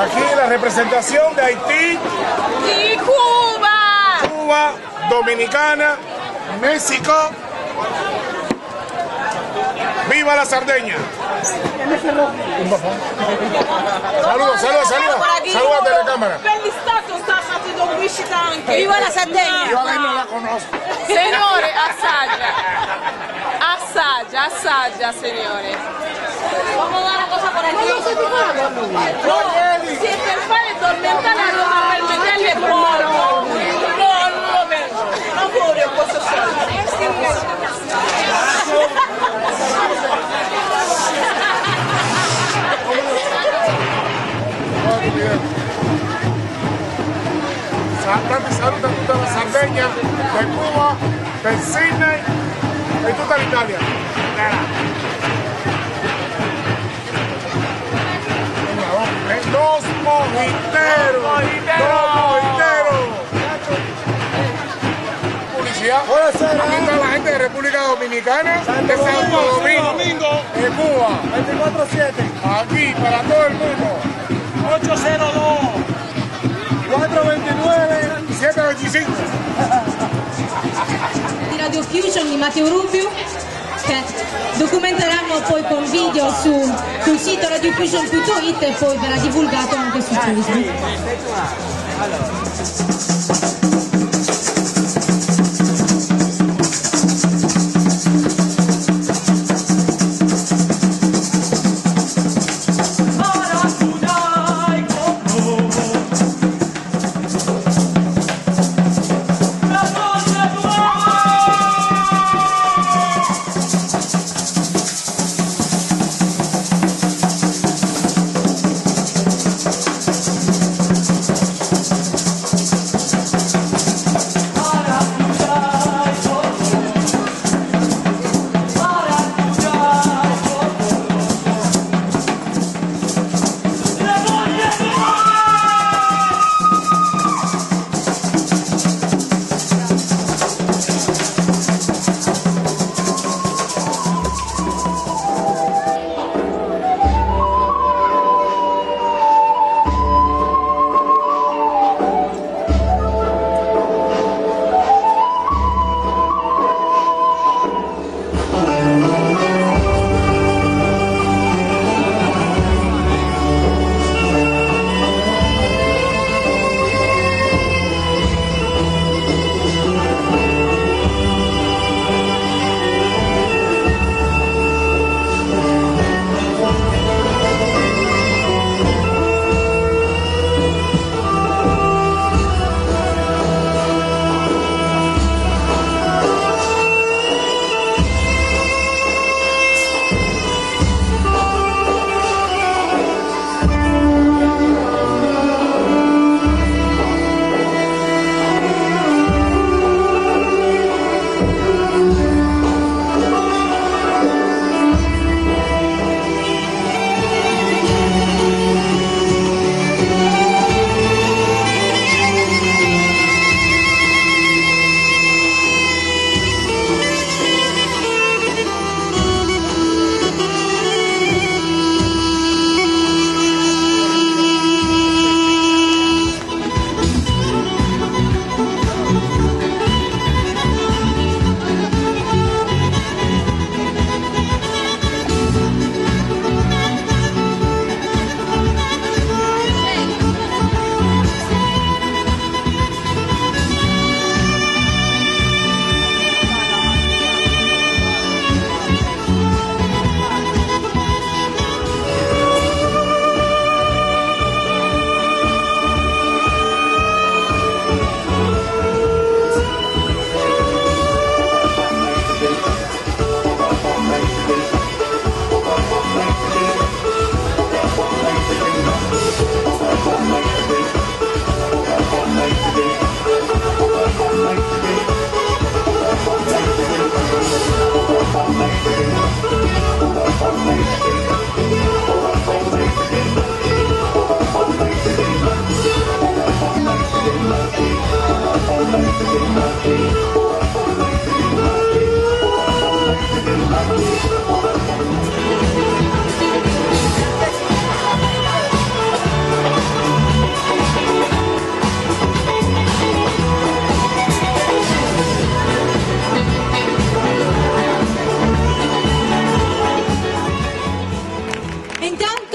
Aquí la representación de Haití y Cuba. Cuba, Dominicana, México. ¡Viva la Sardeña! Saludos, saludos, saludos. Saludos a la cámara. Viva la Sardegna! Yo a lei no la conozco. Signore, assaggia. Assaggia, assaggia, signore. Vamos a una cosa por aquí. No, si per fare addormentare ma per metterle buono. No, non lo vedo. Non voglio questo solo. Tanti saluti a tutta la Sardegna, da Cuba, per Sydney e tutta l'Italia. Los Mojiteros. Los Mojiteros. Publicidad. Aquí está la gente de República Dominicana, de Santo Domingo, de Cuba. 24-7. Aquí para todo el mundo. 802 429 725. Di Radio Fusion di Matteo Rubio che documenteranno poi con video su, sul sito radiofusion.it e poi verrà divulgato anche su Facebook.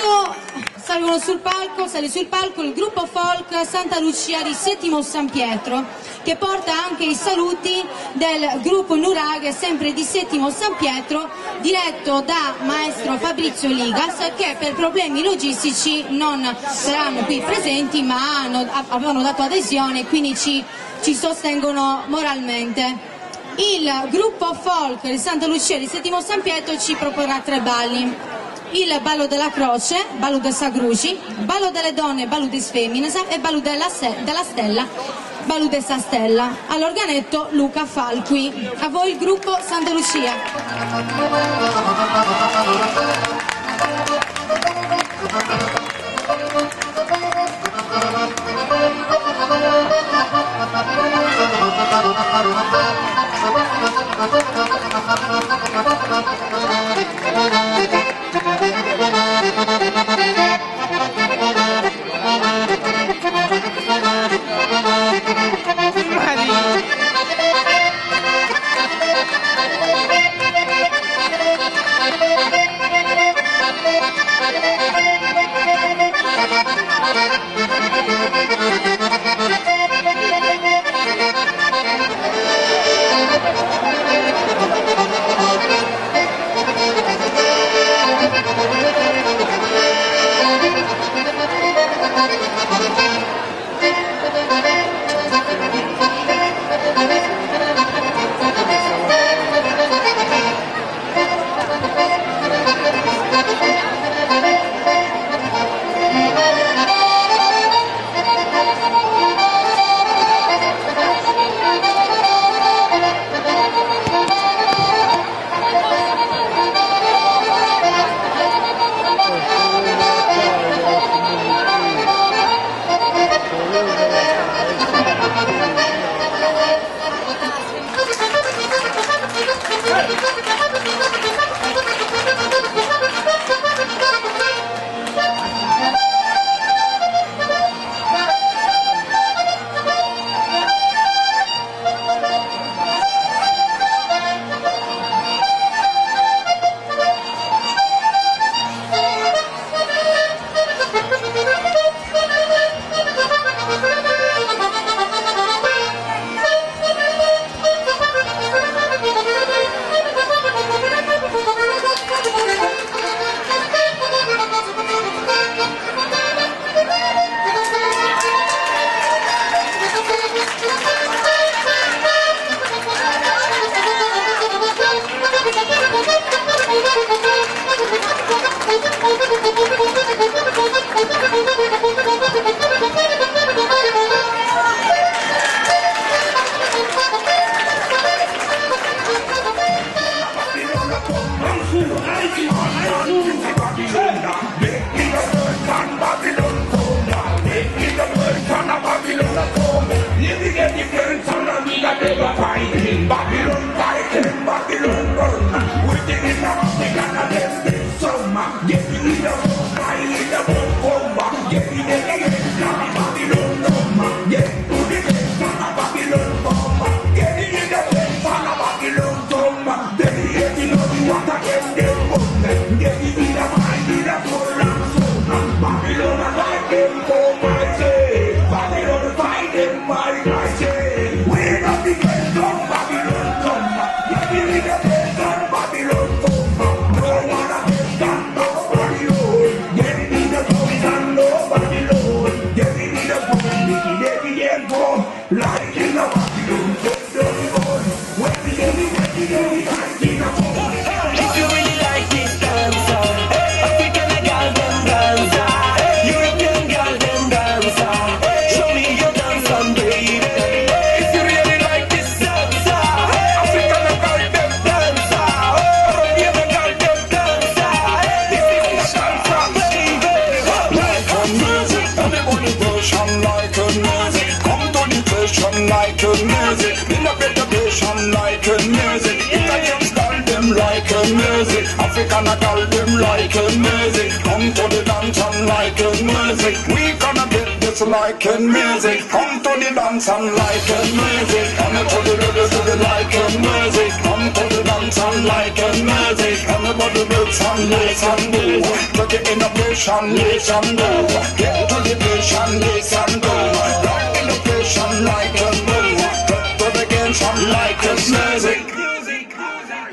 Adesso salgono sul palco, sale sul palco il gruppo folk Santa Lucia di Settimo San Pietro, che porta anche i saluti del gruppo Nuraghe, sempre di Settimo San Pietro, diretto da maestro Fabrizio Ligas, che per problemi logistici non saranno qui presenti, ma avevano dato adesione e quindi ci sostengono moralmente. Il gruppo folk di Santa Lucia di Settimo San Pietro ci proporrà tre balli. Il ballo della croce, ballo de sa gruxi, ballo delle donne, ballu de is feminas e ballo della stella, ballu de sa stella. All'organetto Luca Falqui. A voi il gruppo Santa Lucia. African I call them like a music. Come to the dance and like a music. We gonna get this like a music. Come to the dance and like a music. Come to the to the like a music. Come to the dance. dance and like a music. Everybody listen, listen, do. To the innovation, listen, do. Get to the vision, listen, do. Right innovation like a move. To the dance like a music.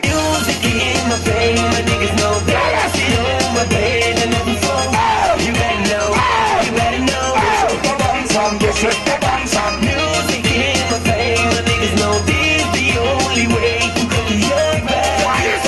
Music in my vein, my niggas know that I sit on my bed and never fall. You better know, you better know. This is the dance and this is the dance and Music in my vein, my niggas know this the only way to go to your bed. Why is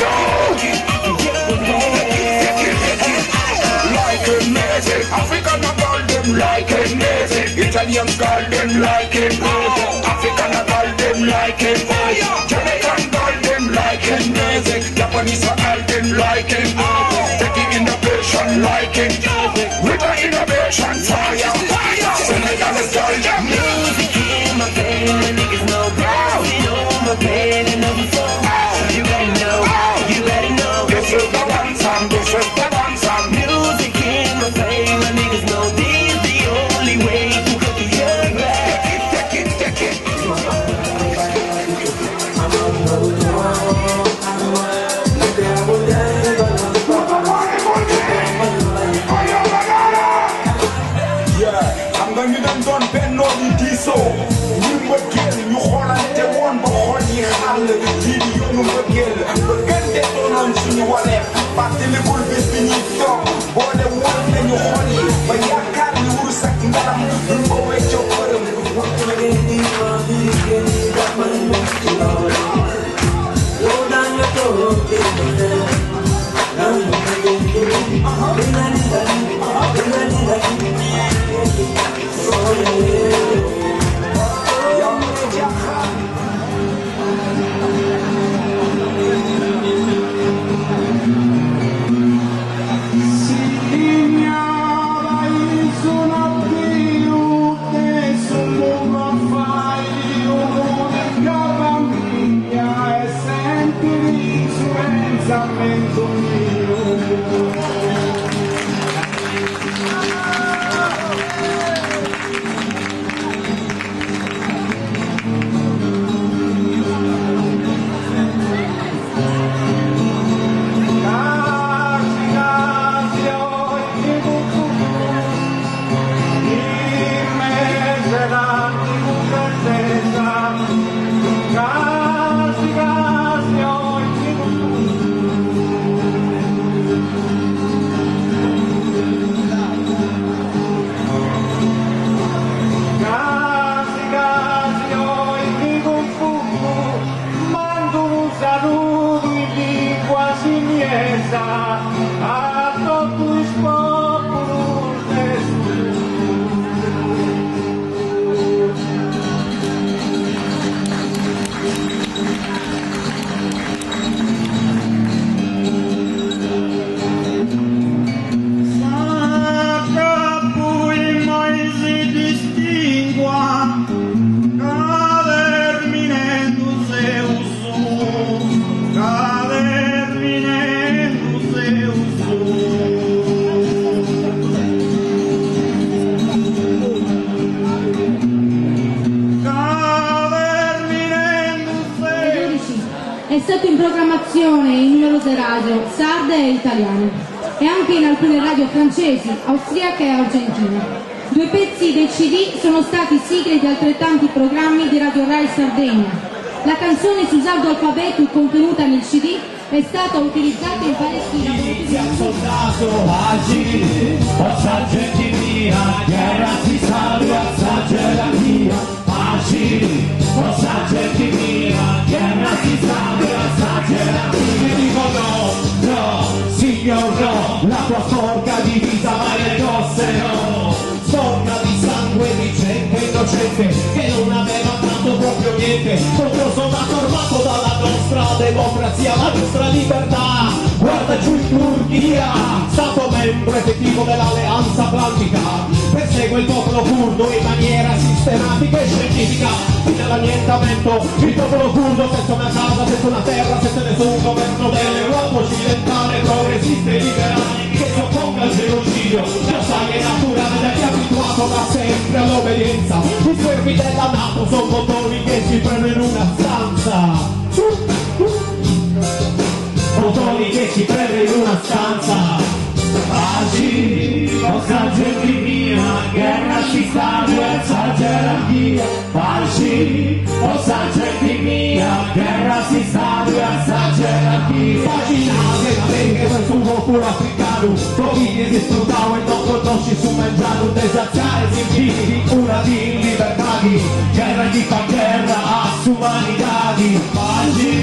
Like a music, African call them like a music. Italians call them like a music. African call them like a music. Jamaican call them like a music. Japanese call them like a music. Taking innovation like a music. With the innovation fire, fire. Senegalese call them Music in my vein, my niggas know that I sit on my bed and never fall. You better know, you better know. This is the dance and this is the dance and Music in my vein, my niggas know this the only way to go to your bed. Take it, take it, take it. Yeah, xam nga ñu dem doon bennoo di diisoo ngir mbëggeel ñu xoolante woon ba xool yi xàll lii di yoonu mbëggeel bëggante doonoon suñu wareef fàttalikul bis bi ñuy toog boole woon nañu xol yi ba yaakaar ni wurus ak ngalam duñ ko weccoo përëm. È stato in programmazione in numerose radio sarde e italiane e anche in alcune radio francesi, austriache e argentine. Due pezzi dei CD sono stati sigle di altrettanti programmi di Radio Rai Sardegna. La canzone Su Sardo Alfabeto contenuta nel CD è stata utilizzata in parecchi laboratori. Soldato agile, forza gente mia, guerra si salva, alza gerarchia. Agile, forza gente mia, guerra si salva, alza gerarchia. E dico no, no, signor no, la tua sporca divisa mai le indosserò. Sporca di sangue di gente innocente che non aveva tanto proprio niente contro soldato armato dalla nostra democrazia, la nostra libertà. Guarda giù in Turchia, stato membro effettivo dell'Alleanza Atlantica, persegue il popolo curdo in maniera sistematica e scientifica, fino all'annientamento. Il popolo curdo senza una casa, senza una terra, senza nessun governo dell'Europa occidentale, progressista e liberale, che si opponga al genocidio. Lo sai è naturale da chi è abituato da sempre all'obbedienza. I servi della NATO sono bottoni che si prendono in una stanza. si perde in una stanza. Paxi, o sa genti mia, gherra s'Istadu e sa gerarchia. Paxi, o sa genti mia, gherra s'Istadu e sa gerarchia. Paxi in Asia, in America e su populu africanu, po chini est isfrutau e no connoscit su mengianu de s'atziare si bivit una dì in libertadi, gherra chi fait gherra a s'umanidadi. Paxi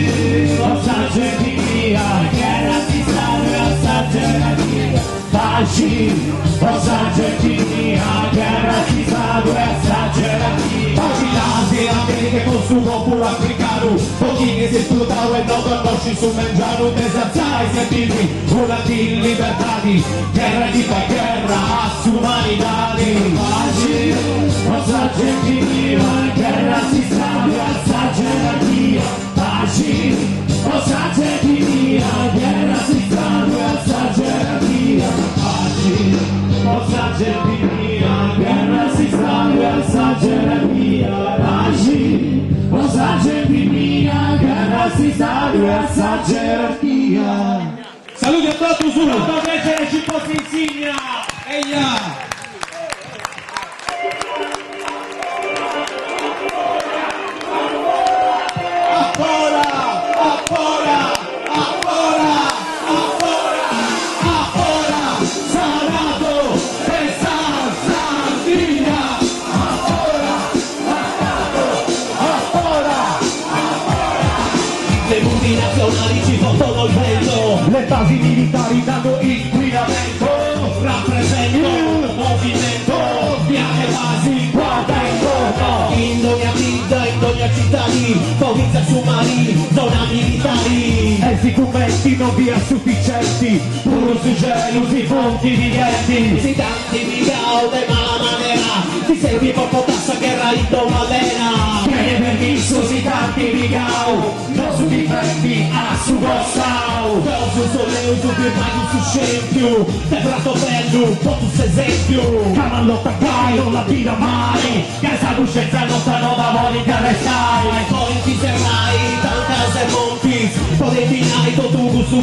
po sa genti mia, gherra a s'Istadu e a sa gerarchia. Paxi po sa genti mia, gherra a s'Istadu e a sa gerarchia. Paxi in Asia, in America e po su populu africanu, po chini est isfrutau e no connoscit su mengianu de s'atziai si bivit una dì in libertadi, gherra chi fait gherra a s'umanidadi. Paxi po sa genti mia, gherra a s'Istadu e a sa gerarchia. Paxi po sa genti mia, gherra a s'Istadu e a sa gerarchia. Paxi po sa genti mia, gherra a s'Istadu e a sa gerarchia. Paxi po sa genti mia, gherra a s'Istadu e a sa gerarchia. Saluti a totus! Fatto crescere ci posti insigna! Eia! A fora! A fora! A fora! A fora! A fora! Sa Nato e sa Sardigna! A fora! La Nato! A fora! Le multinazionali ci fottono il vento, Le basi militari danno inquinamento! Rappresento Il movimento, via le basi, guarda intorno! In ogni vita, in ogni città, provincia su mari, zona militari. E si commenti non vi è sufficienti, puru su cielu si fonti viventi. Si tanti pigau de mala manera, ti servi poco tassa guerra in malena. Tiene permesso si tanti pigau, non su difetti a su costau. Nosu soleus firmai su scempiu, te prato bellu, totus esempio. Camallotta gai, non la tira mai, che sa coscienza non sta nova volete arrestare. Poi ti serrai, tancas e montis, poteti nai totu custu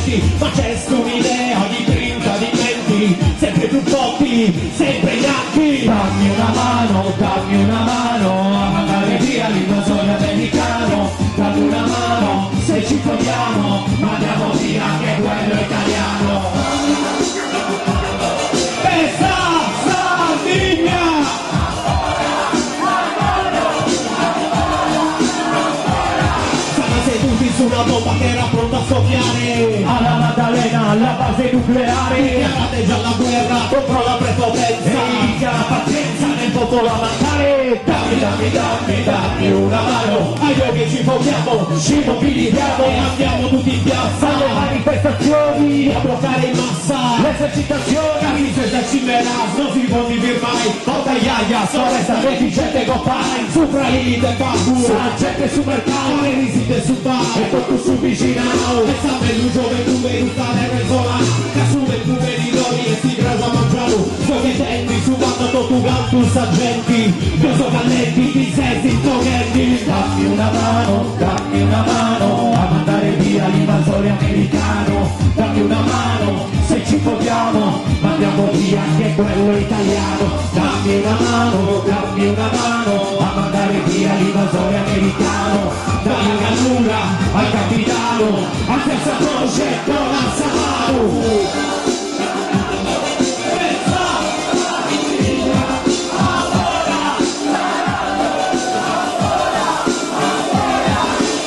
chi ma c'è un'idea di trinta di menti, sempre più forti, sempre gnacchi. Dammi una mano, dammi una mano a mandare via l'invasore americano. Dammi una mano, se ci troviamo, mandiamo via anche quello italiano. E sa Sardigna! Siamo seduti su una bomba che era pronta a scoppiare. Alla Maddalena, la base nucleare. Dichiarate già la guerra contro la prepotenza. E inizia la pazienza nel popolo a mancare. Dammi, dammi, dammi, dammi una mano. A noi che ci fochiamo, Ci mobilitiamo e andiamo tutti in piazza alle manifestazioni, a bloccare in massa. le esercitazioni. Se ci verrà, non si può vivere mai. Porta iaia, soresta deficiente compagni. Supra limite pagu, Sa gente su mercato e risite su bar. e tutto su vicinao. E sa bellu gioventù venuta rezola, che assume il pumeridori e si grasa mangiano. So che tendi su banda totu cantu sa genti, io so calletti, ti sei sintoghetti. Dammi una mano, dammi una mano a mandare via l'invasore americano. Dammi una mano, se ci vogliamo, mandiamo via anche quello italiano. Dammi una mano, dammi una mano a mandare via l'invasore americano. Dalla gallura al capitano, a terza croce con la mano.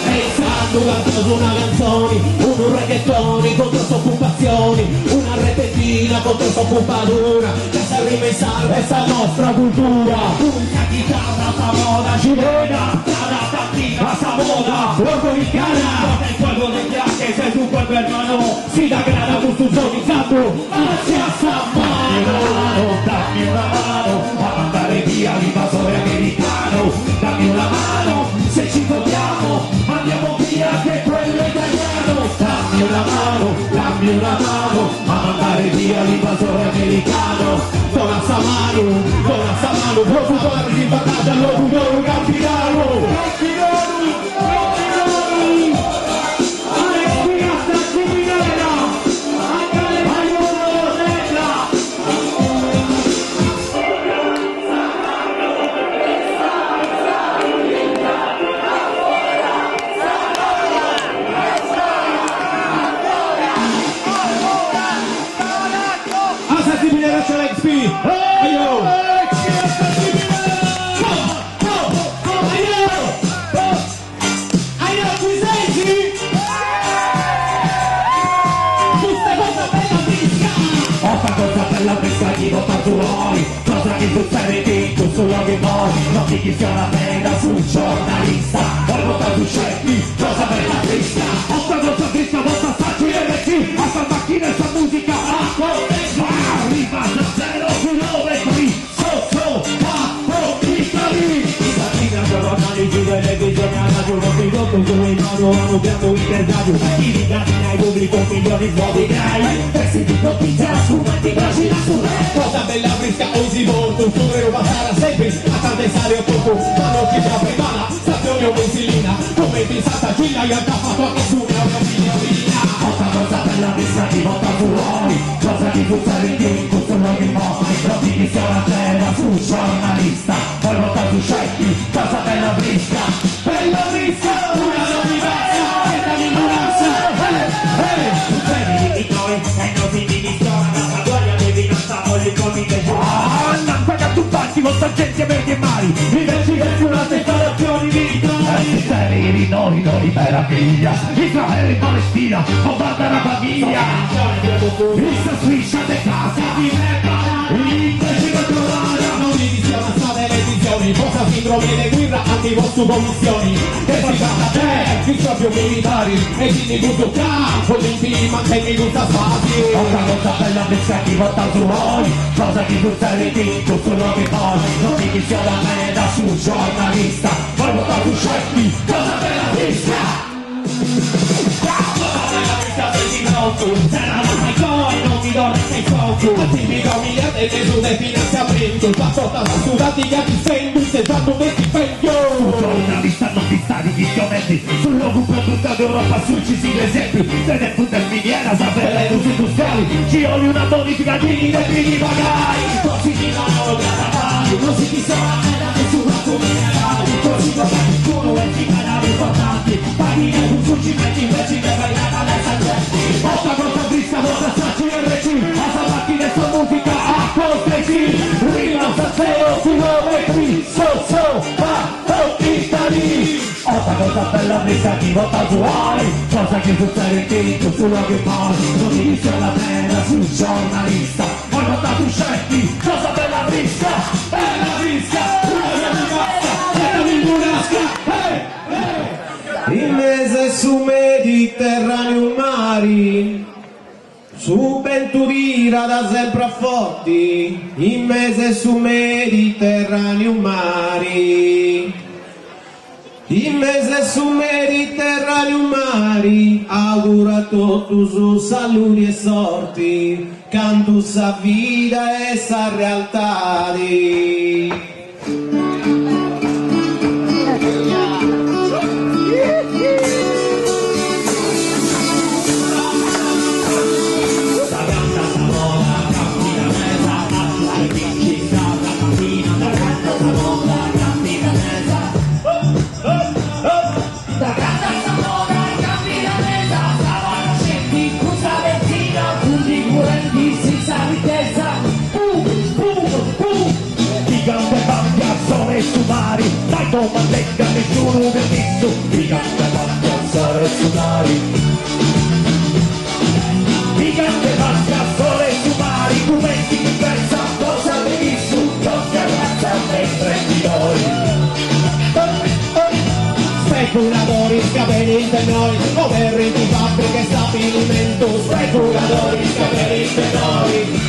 E sanno cantato una canzone, un reggaetoni contro occupazioni, una repentina contro occupatura, che sa rimensare Questa nostra cultura, una chitarra sa moda cilena, cada tantina a sa moda, portoricana. Porta il fuego degli Che sei tu pueblo hermano, si da grana con tu zonizzando, hacia San mano, dammi una mano a mandare via l'invasore americano, dammi una mano, se ci vogliamo, mandiamo via anche quello italiano, dammi una mano, dammi una mano a mandare via l'invasore americano, Dona sa mano, dona sa mano, locutore di battaglia, locutore capitano, capitano, capitano, Alessia Criminella! RSP! Aio! Aio, ci senti? Questa cosa bella fresca! Ota cosa bella fresca chi vota fuori Cosa che succede di tu sullo che poi Non ti chistiona bene sul giornalista Poi vota su scelti, cosa bella fresca Ota cosa fresca, vota sa CRC A sta macchina e sta musica a corte Arriva da 0 chilometri So so, pa, po, Italy Giornali, televisione, radio, non ti conto su in mano, hanno piatto interradio I ricatti pubblico, milioni nuovi gai Pezzi di notizia, sfumanti, bracina su Cosa bella fresca, oggi si volto, vorrei passare a sempre, a tante poco, ma non ci fa privata, stazione o mensilina, come ti sa gilla, io ho fatto anche su una signorina. Ota cosa bella fresca chi vota fuori Cosa che succede di questo non che poi Non ti chistiona bene sul giornalista Poi vota su scelti, cosa bella fresca Bella fresca, una novità, e da minaccia, Succede di noi e non si dichistiona La guardia di finanza voglio i colpi che Ah, che tu fatti con gente verdi e mari Invece che durante installazioni militari Sistemi di noi non meraviglia Israele in Palestina bombarda la famiglia Questa striscia de casa ti prepara Invece che trovare Non inizia la televisioni, posa sindrome di guerra, anti-vostro commissioni, che si tratta te, i proprio militari, e quindi gusto campo, limpi, mantenni questa spazio. Ota cosa bella fresca chi vota su voi Cosa che succede di tutto lo che poi Non ti chistiona meda su giornalista Poi vota su scelti, cosa bella fresca Tipico miliardi su de finanziamento, passotta sudati che ti senti, se fatto un stipendio. Giornalista non ti sta di chistiomenti Sul logo produtta d'Europa sui esempi Se ne punta in miniera sapere usi industriali Ci oli una bonifica di debiti pagari Così di loro non si chistiona meda nessuno minerali, così cosa qualcuno e ti canali importanti, paghi un fucimenti invece che vai alla saggenti. Ota cosa fresca, vota sa CRC A sta macchina e sta musica a cortesi Rimasta 0 chilometri So so, pa, po, Italy Ota cosa bella fresca chi vota su voi Cosa che succede di tu sullo che poi Non ti inizia la pena sul giornalista Poi vota su scelti, cosa bella fresca Bella fresca, una rimasta, e burasca, hey, In mese su Mediterraneo mari, su Venturira da sempre a forti, in mese su Mediterraneo mari. In mese su Mediterraneo mari, auguro a tutti su saluti e sorti, canto sa vida e sa realtà. Gigante bambia, sole su mari Dai domandetta nessuno mi ha visto Gigante bambia, sole su mari Gigante bambia, sole su mari Tu metti chi pensa cosa hai visto Non ti arrazza mentre ti doi Speculatori scavenite noi, over di fabbriche e stabilimento, speculatori scavenite noi.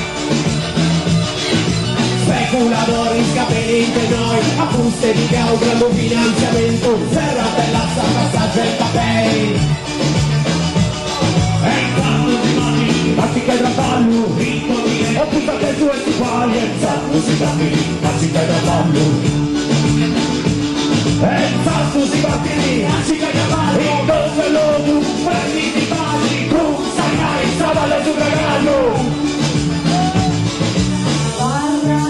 Speculatori scavenite noi, a fuste di cau grande finanziamento, serra della passaggio e papei. E intanto si mangi, anziché da ballo Ho puntate su e si quali E intanto si batti, anziché da ballo E intanto si batti, anziché da ballo In dove l'odu, prendi di balli Tu sai, sabato su regallo Guarda,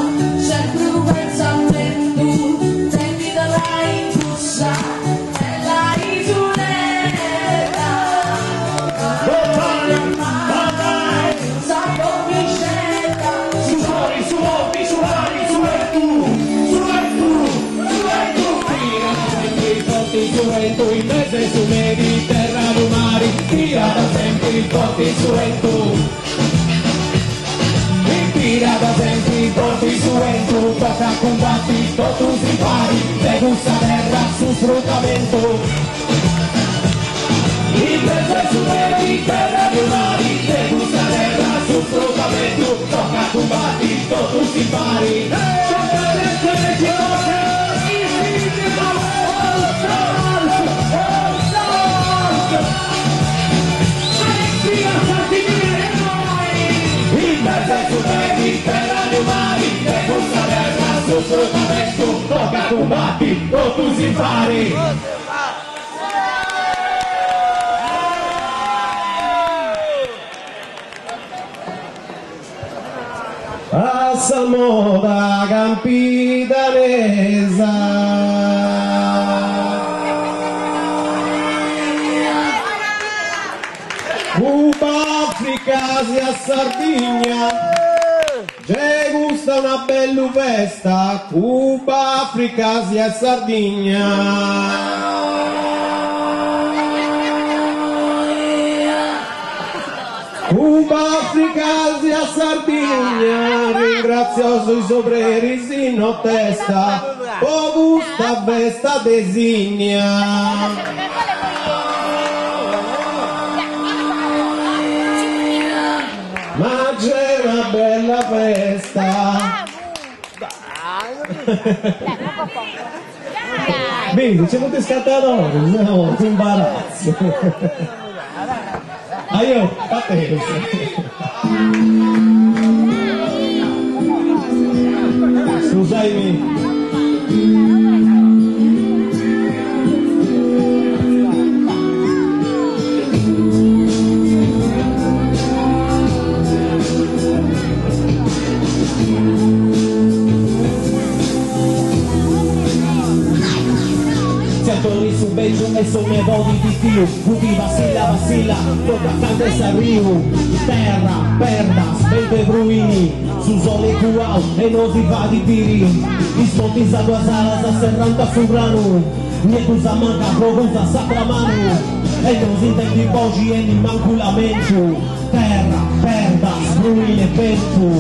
sempre un pensamento, tendi dalla infusa, bella isoletta. Sa come scelta, Su fuori, su forti su 'entu. Tirat sempri forti su 'entu, toca a cumbatti totus impari de custa terra su sfrutamentu. In mesu 'e su Mediterraneu mari, de custa terra su sfrutamentu, toca a cumbatti totus impari. In mesu 'e su Mediterraneu mari, de custa terra su sfrutamentu, toca a cumbatti totus impari. A sa moda campidanesa. Cuba, Africa, Asia, Sardigna, Gei custa una bellu festa, Cuba, Africa, Asia e Sardigna. Cuba, Africa, Asia, Sardigna, ringratziaus is obreris in notesta po custa festa de Sinnia. Ma c'est una bella festa. Bidi, nci funt is cantadoris, no, s'imbaratzu. Ajò, parteus. Scusaimi. Tziu Antoni su beciu e su nebodi pitiu Funt passilla passilla totu acanta 'e s'arriu Terra, perdas, bentu e pruini Su soli cuau e no si fait biri Is montis a duas alas serrant su pranu Nieddus a manca, grogus a s'atra manu E no s'intendit boxi e nimancu lamentu Terra, perdas, pruini e bentu.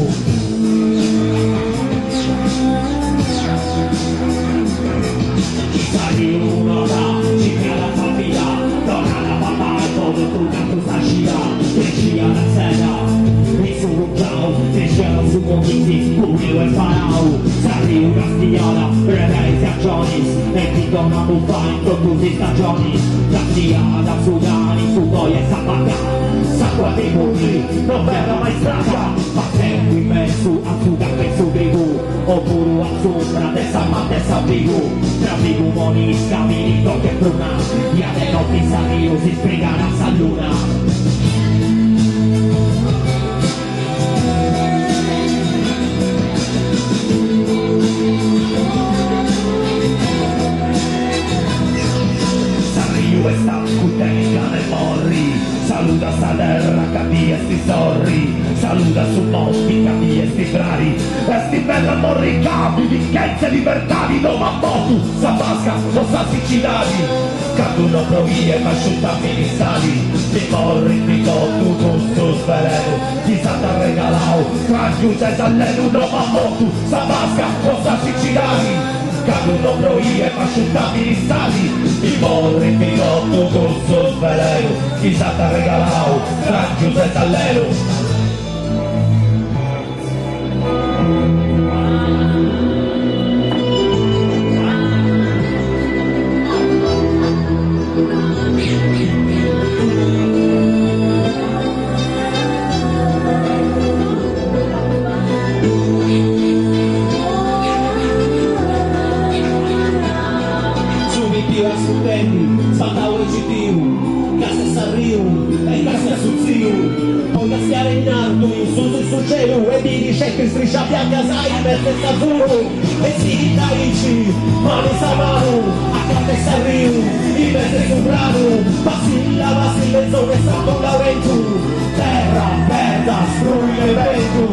S'arriu nota, circat sa vida, torrat a papai po totu cantu sa cida, cresciat s'erba in su cungiau, cresciat su monti puliu e sparau, s'arriu castiat brebeis e angionis e ti donat bufai in totus is stagionis, castiat su cani, su boi e sa baca, s'acua de murri no benit mai straca, passendu in mesu a su campu 'e su trigu, opuru a s'umbra de sa mata 'e sa figu, tra figu monisca, piritocu e pruna, i a de notti s'arriu si sprigat a sa luna. S'arriu est stancu, tenit gana 'e morri, saluda sa terra ca ddi est sorri, saluda su monti ca ddi est frari, est mellus a morri ca bivi chentza libertadi, no m'at motu sa basca o sa sicidadi, candu no proit e m'asciutat s'istadi, mi morrit totu custu velenu chi s'at arregalau strangius e s'allenu, no m'at motu sa basca o sa sicidadi, candu no proit e m'asciutat s'istadi, mi morrit totu custu velenu chi s'at arregalau strangius e s'allenu. Su pipiu ascurtendi, spantau e citiu, Castiat s'arriu e castiat su tziu, Poi castiat in artu in susu in su celu e biri sceti striscias biancas in mesu 'e s'azulu e sighit aici, manu in sa manu, acanta 'e s'arriu, in mesu 'e su pranu, passilla passilla in zona 'e Santu Laurentu, terra, perdas, pruini e bentu.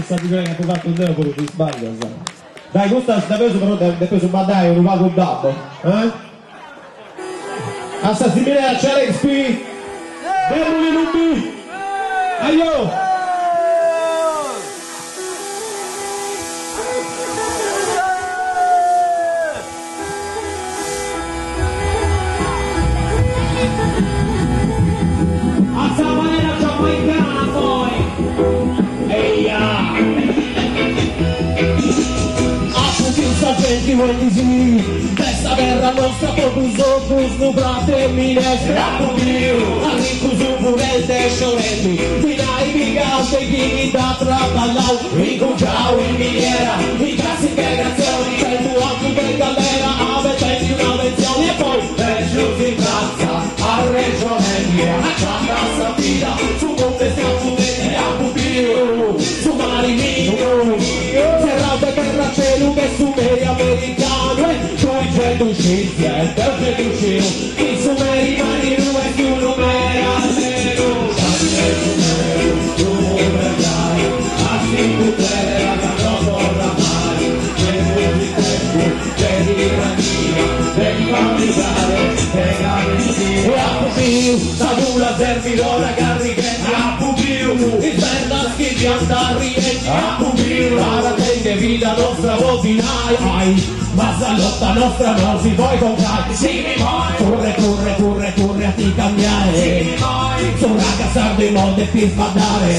Sa figura chi apu fatu deu puru ti sbaglias. Dai custas depeus però depeus baddai unu pagu dub, eh? A sa ziminera c'è Alex P. De Mulinu B. Ajo! A sa manera giamaicana poi! Eia! Apu biu sa genti fuendisì De sa terra nostra totus ogus unu prat'e minestra Apu biu arricus furendi e sciorendi Dinai pigau de chini dd'at traballau Incungiau in miniera in cassa integrazioni Centu annus de galera abetendi una pensioni E poi becius in pratza arrexonendi Acanta sa vida su mundu est confundendi Apu biu su mari miu serrau de gherra celu de su meri americanu E tui gei ddu scis e deu gei ddu sciu chi su meri marinu est unu meri allenu Giannetu meu su mubergai a s'incuddera ca no torrat mai Tempus in tempus de tirannia de infamitade de carestia E apu biu sa pula serbidora carrighendi Apu biu is perdas chi fiant arriendi Apu biu baratendi vida nostra po dinai Ai ma sa lotta nostra no si podit concai Curre curre curre curre a ti cambiare Su raga sardu imoi depis baddare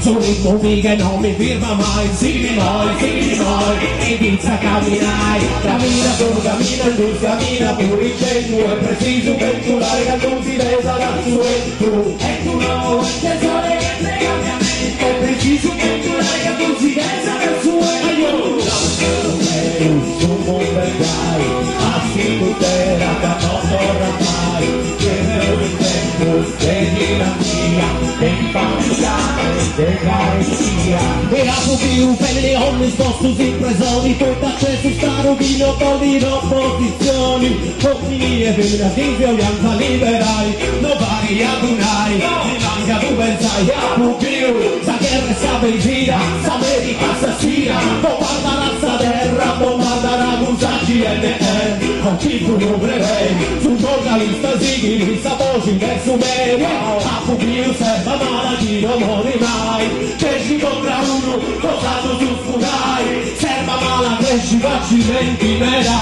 Su ritmu mi che no mi firma mai Sighimi imoi sighimi imoi inghitza a camminai Cammina solu cammina in dus cammina puru in centu È precisu bentulare candu si pesat su 'entu Entu nou de sole e de cambiamento È precisu bentulare candu si pesat su 'entu Su mumbergai a s'incuddera ca no torrat mai Tempus in tempus de tirannia de infamitade de carestia E apu biu femini e ominis postus in presoni Poita c'est su stadu chi no bolit opposizioni Omini e feminas chi si 'oliant liberai No parit a ddu nai, nimancu a ddu pensai Apu biu sa gherra e sa benzina S'America assassina Bombardat sa terra, bombardat cun sa CNN Chi fut unu prebei, su giornalista sighit sa boxi de su meri Apu biu s'erba mala chi no morit mai Dexi contra unu, cosa su sfudai S'erba mala cresci facilmenti meda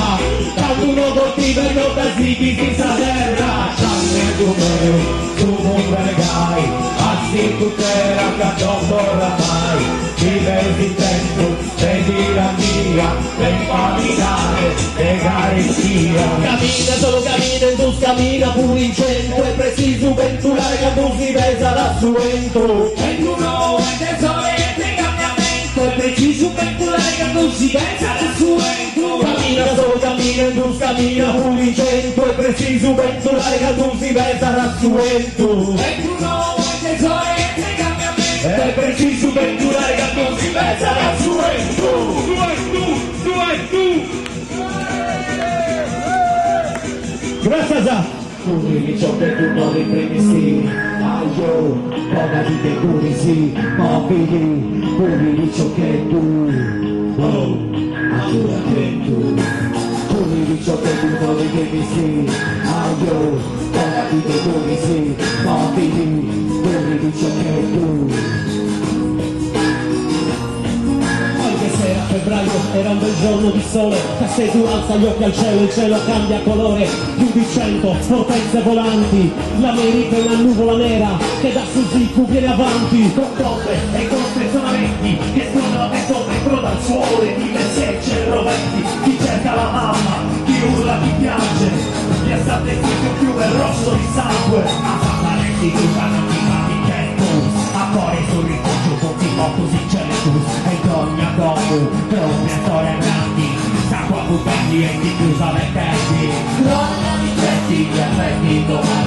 Candu no coltiva e no dda sighis in sa terra Gianneddu meu, su mumbergai A s'incuddera ca no torrat mai Biveus in tempus de tirannia de infamitade de carestia Cammina solo cammina in dus cammina puru in centu È precisu bentulare candu si pesat su 'entu Entu nou de sole e de cambiamento È precisu bentulare candu si pesat su 'entu Cammina solo cammina in dus cammina puru in centu È precisu bentulare candu si pesat su 'entu Entu nou de sole e de cambiamento È precisu bentulare candu si pesat su 'entu Su 'entu, su 'entu! Gracias a Curri piciocheddu no ti frimmist Aio, bona ti de currisi Mobili, curri piciocheddu Oh, ancora attentu Curri piciocheddu no ti frimmist Aio, bona ti de currisi Mobili, curri piciocheddu Anche se era febbraio, era un bel giorno di sole Casteddu alza gli occhi al cielo, il cielo cambia colore Più di 100 potenze volanti L'America è una nuvola nera che da su Zicu viene avanti Con bombe e con spezzonamenti che esplodono dentro dentro dal suolo e di secce roventi Chi cerca la mamma, chi urla, chi piange Gli estate qui un fiume rosso di sangue A parenti bruciano i A cuore sul rifugio tutti mortus in celetus E dogna domu, che grandi S'acqua buttandi e chi chiusa le tendi Crollano i tetti, gli effetti domani